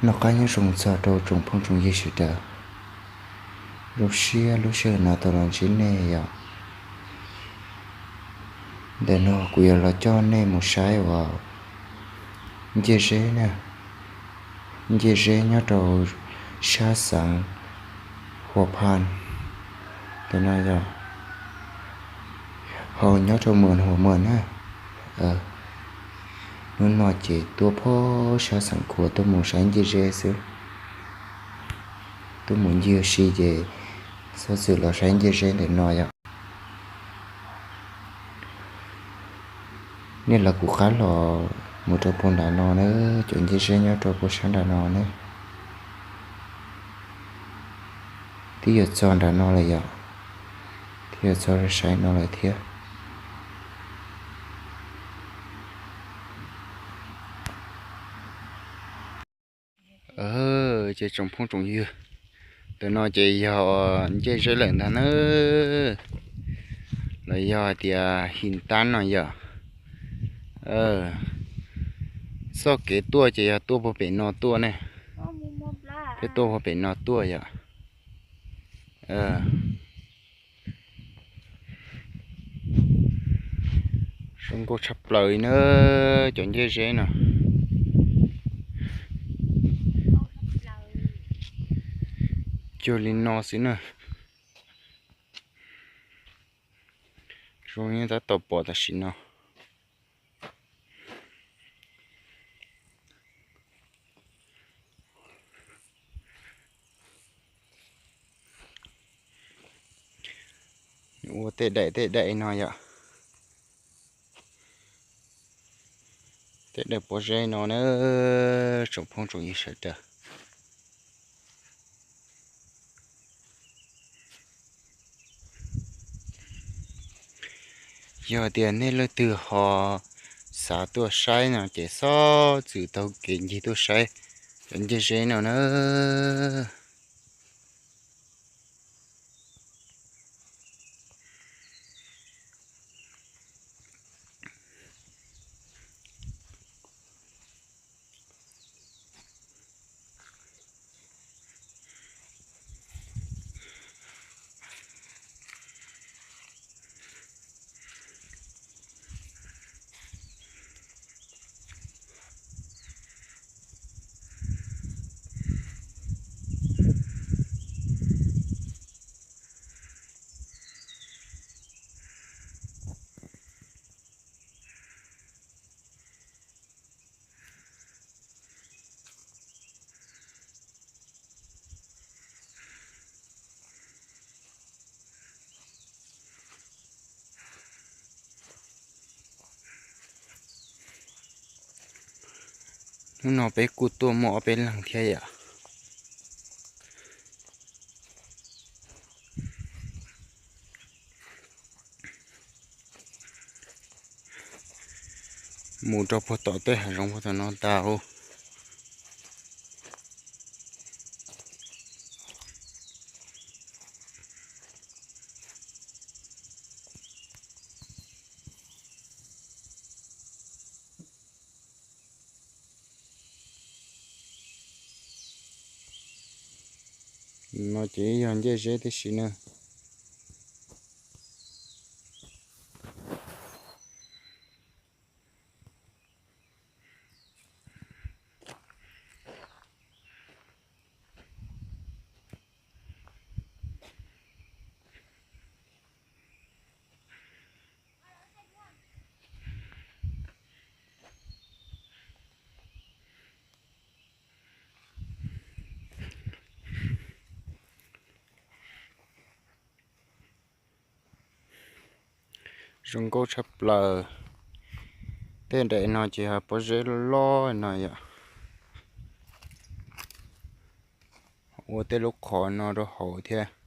Noj qab nyob zoo txog rau tsoom phooj tsoom ywg sawv daws. Zoo siab lub sij hawm no tau los ntsib nej yom. Ntawm no kuv yuav los coj nej mus saib uas ncej zeb na, ncej zeb nyob rau sab xeev Hua Phan. Ntawm no yog ho nyob rau Muas Hua Muas na. Hnub no ces tuaj pem sab xeev Khuam tuaj mus saib ncej zeb xwb. Tuaj mus ncig ua si ces xov xwm los saib ncej zeb ntawm no yom. Nej lawv kuv qab los mus rau puag nram no na, cov ncej zeb nyob rau puag sab nram no ne. Twb yuav txog nram no lawm yom, twb yuav txog saib no lawm thiab. Ces tsoom phooj tsoom ywg, ntawm no ces yog ncej zeb lawm ntag na, los yog hais tias His Tab no yom. Txoj kev tuaj ces yog tuaj puag pem no tuaj ne, peb tuaj puag pem no tuaj yom. Zoo nkauj tshaj plaws li na, cov ncej zeb no. Cuag li no xwb na. Zoo li tab tom pom tam sim no. Ua tej daim tej daim no yom. Tej daim pob zeb no na, tsoom phooj tsoom ywg sawv daws. Yog tias nej leej twg ho xav tuaj saib no ces xov xwm taug kev ncig tuaj saib cov ncej zeb no na. Hnub no peb kuj tuaj muaj ob peb leeg thiab yom. Mus rau puag tom tej hav zoov puag tom no tas. No ces yog ncej zeb tib si na. Zoo nkauj tshaj plaws. Tej daim no ces yog pob zeb loj loj no yom. Ua tej lub qhov no rau hauv thiab.